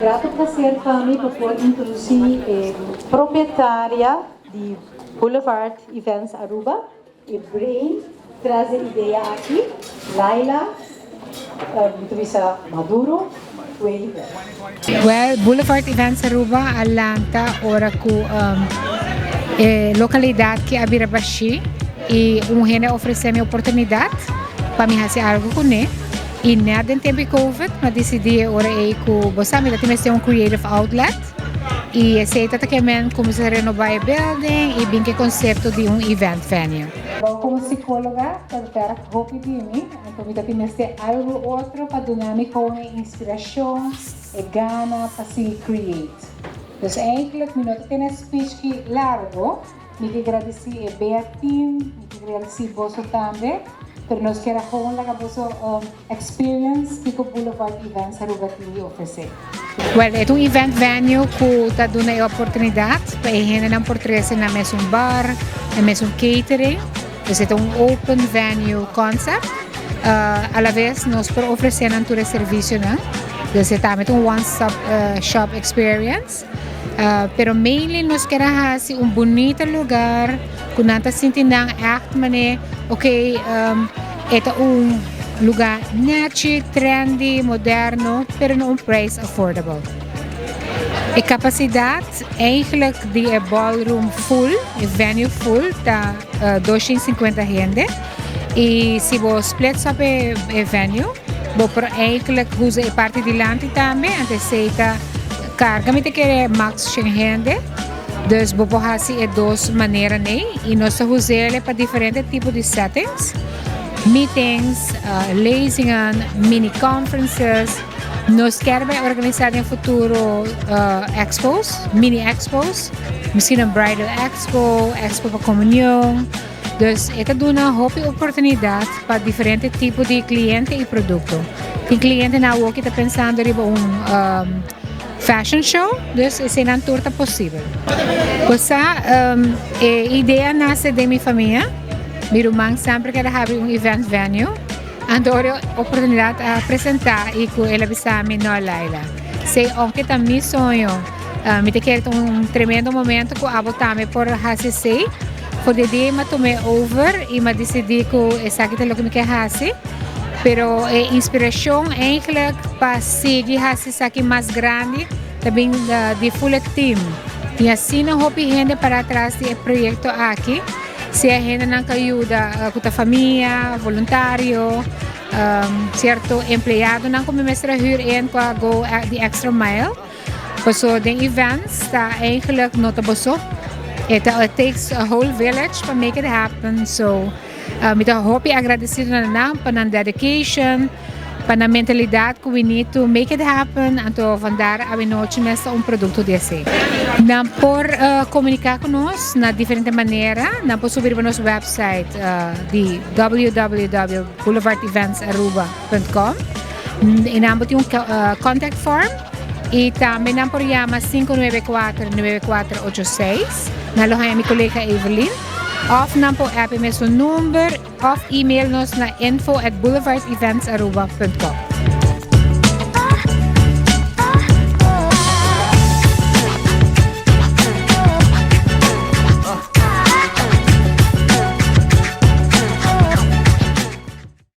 Grato placer pa mi pa por introduci e propietaria di Boulevard Events Aruba, e brain tras e idea aki, Laila mi ta bisa Maduro Wever. Well, Boulevard Events Aruba a lanta ora cu e localidad cu a bira bashi y un hende a ofrece mi oportunidad pa mi haci algo cu ne. Y net den tempo di COVID, mi a dicidi ora ey cu bo sa mi ta mester un creative outlet y esey ta ke men cuminsa renoba e building y bin cu e concepto di un event venue. Bo como psicologa ta werk hopi di mi, anto mi ta mester algo otro pa duna mi gewoon e inspiracion, e gana pa sigui create. Dus eigenlijk mi no ta tene speech ki largo, mi ke gradici e BEA team, mi ke gradici boso tambe, pero nos kier gewoon laga boso experience kico Boulevard Events Aruba tin di ofrece. Well, e ta un event venue cu ta duna e oportunidad pa e hendenan por trece na mesun bar, na mesun catering. Dus e ta un open venue concept. A la vez nos por ofrece nan tur e servicionan. Dus e tambe ta un one-stop shop experience. Pero mainly nos kier haci un bunita lugar cu nan ta sinti nan echt mane, ok, e ta un lugar nechi, trendy, moderno, pero na un price affordable. E capacidad eigenlijk di e ballroom full, e venue full, ta 250 hende. Y si bo split up e venue, bo por eigenlijk usa e parti dilanti tambe, anto esey ta carga mi ta kere max 100 hende. Dus bo por haci e dos manera nee y nos ta us'e pa diferente tipo di settings. Meetings, lezingen, mini conferences. Nos kier organisa den futuro expos, mini expos, misschien un bridal expo, expo pa comunion. Dus e ta duna hopi oportunidad pa diferente tipo di cliente y producto. Tin clientenan cu ta pensando riba un fashion show, dus esey nan tur ta posibel. Cosa, e idea a nace di mi famia. Mi ruman semper kier habri un event venue. Anto e oportunidad a presenta y cu el a bisa mi: "No, Laila. Si, aunke ta mi soño, mi ta kere un tremendo momento cu abo tambe por haci esey." For di dia mi a tuma over y mi a dicidi cu esaki ta loke mi kier haci. Pero e inspiracion eigenlijk pa sigui haci esaki mas grandi tambe di full team. Y asina hopi hende para atras di e proyecto aki. Sea hendenan cu yuda cu e famia, voluntario, cierto empleadonan cu mi mester huur in cu go the extra mile. So the events ta eigenlijk no ta bo so. It takes a whole village to make it happen. So mi ta hopi agradecido na nan pa nan dedication, pa nan mentalidad cu we need to make it happen. Anto vandaar anochi mes un producto di esey. Nan por comunica cu nos na diferente manera. Nan por subi na nos website di www.boulevardeventsaruba.com y nan tin un contact form y tambe nan por yama 594-9486. Nan lo haya mi colega Evelyn. Of nan por app e mesun number of email nos na info@boulevardeventsaruba.com.